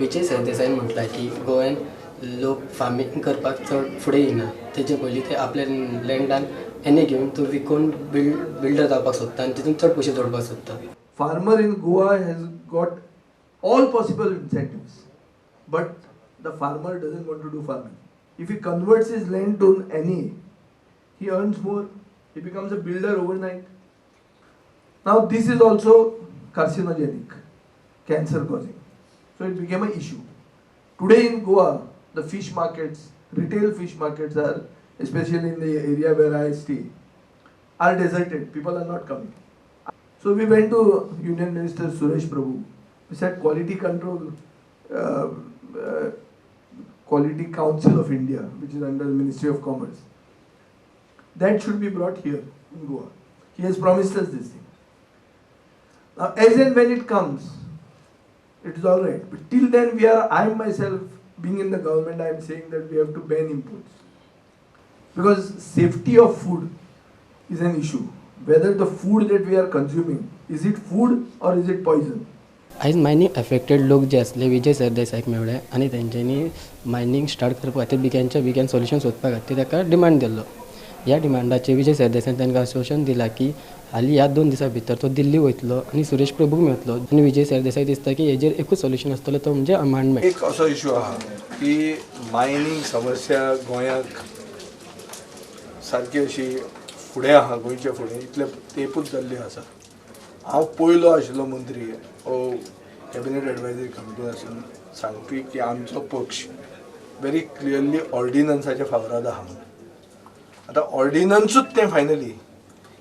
विजय सरदेसायान म्हटलां की गोव्यान लोक फार्मींग करपाक चड फुडें येना, तेजे पयलीं ते आपल्या लँडान एन ए घेवन तो विकून बिल्डर जावपाक सोदता आनी तितून चड पयशे जोडपाक सोदता. Farmer in Goa has got all possible incentives, but the farmer doesn't want to do farming. If he converts his land to NA, he earns more, he becomes a builder overnight. Now this is also carcinogenic, cancer causing. So it became an issue. Today in Goa, the fish markets, retail fish markets are, especially in the area where I stay, are deserted. People are not coming. So we went to Union Minister Suresh Prabhu. We said Quality Control, Quality Council of India, which is under the Ministry of Commerce, that should be brought here in Goa. He has promised us this thing. Now, as and when it comes, it is all right. But till then, we are, I myself, being in the government, I am saying that we have to ban imports. Because safety of food is an issue. Whether the food that we are consuming, is it food or is it poison? आयज mining affected लोक जे आसले विजय सरदेसायाक मेळ्ळे आनी तेंच्यांनी mining start करपा खातीर बेगिनच्या बेगीन solution सोदपा खातीर ताका डिमांड दिल्लो. ह्या डिमांडाचेर विजय सरदेसायान तांकां आश्वासन दिलां की हालीं ह्या 2 दिसां भितर तो दिल्ली वयतलो आनी सुरेश प्रभूक मेळटलो आनी विजय सरदेसाय दिसता की हेजेर एकूच सोल्युशन आसतलो तो म्हणजे अमांडमेंट. एक असो इशू आहा की मायनींग समस्या गोंयाक सारकी अशी फुडें आहा, गोंयच्या फुडें इतले तेंपूच जाल्ली आसा. हांव पयलो आशिल्लो मंत्री ओ कॅबिनेट एडवायजरी कमिटीन आसून सांगपी की आमचो पक्ष व्हेरी क्लियरली ऑर्डिनन्साच्या फावराद आहा म्हणून. आतां ऑर्डिनन्सूच तें फायनली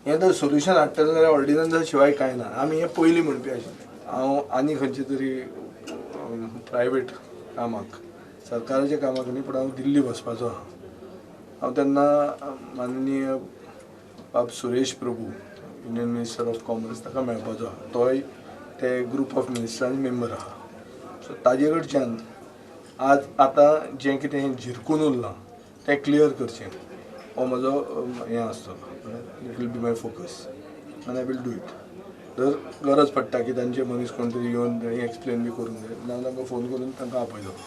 हें जर सोल्युशन हाडटलें जाल्यार ऑर्डिनन्सा शिवाय कांय ना. आमी हें पयलीं म्हणपी आशिल्ले. हांव आनी खंयचे तरी प्रायवेट कामाक, सरकाराच्या कामाक न्ही, पूण हांव दिल्ली वचपाचो आहा. हांव तेन्ना माननीय बाब Suresh Prabhu, union minister of commerce, ताका मेळपाचो आहा. तोय ते ग्रूप ऑफ मिनिस्टरान मेंबर आहा. सो ताजे कडच्यान आज आतां जें कितें हें झिरकून उरलां तें क्लियर करचें हो म्हजो हें आसतलो. It will be my focus आनी I will do it. जर गरज पडटा की तांचे मनीस कोण तरी येवन तांणी एक्सप्लेन बी करूंक जाय, हांव तांकां फोन करून तांकां आपयलो.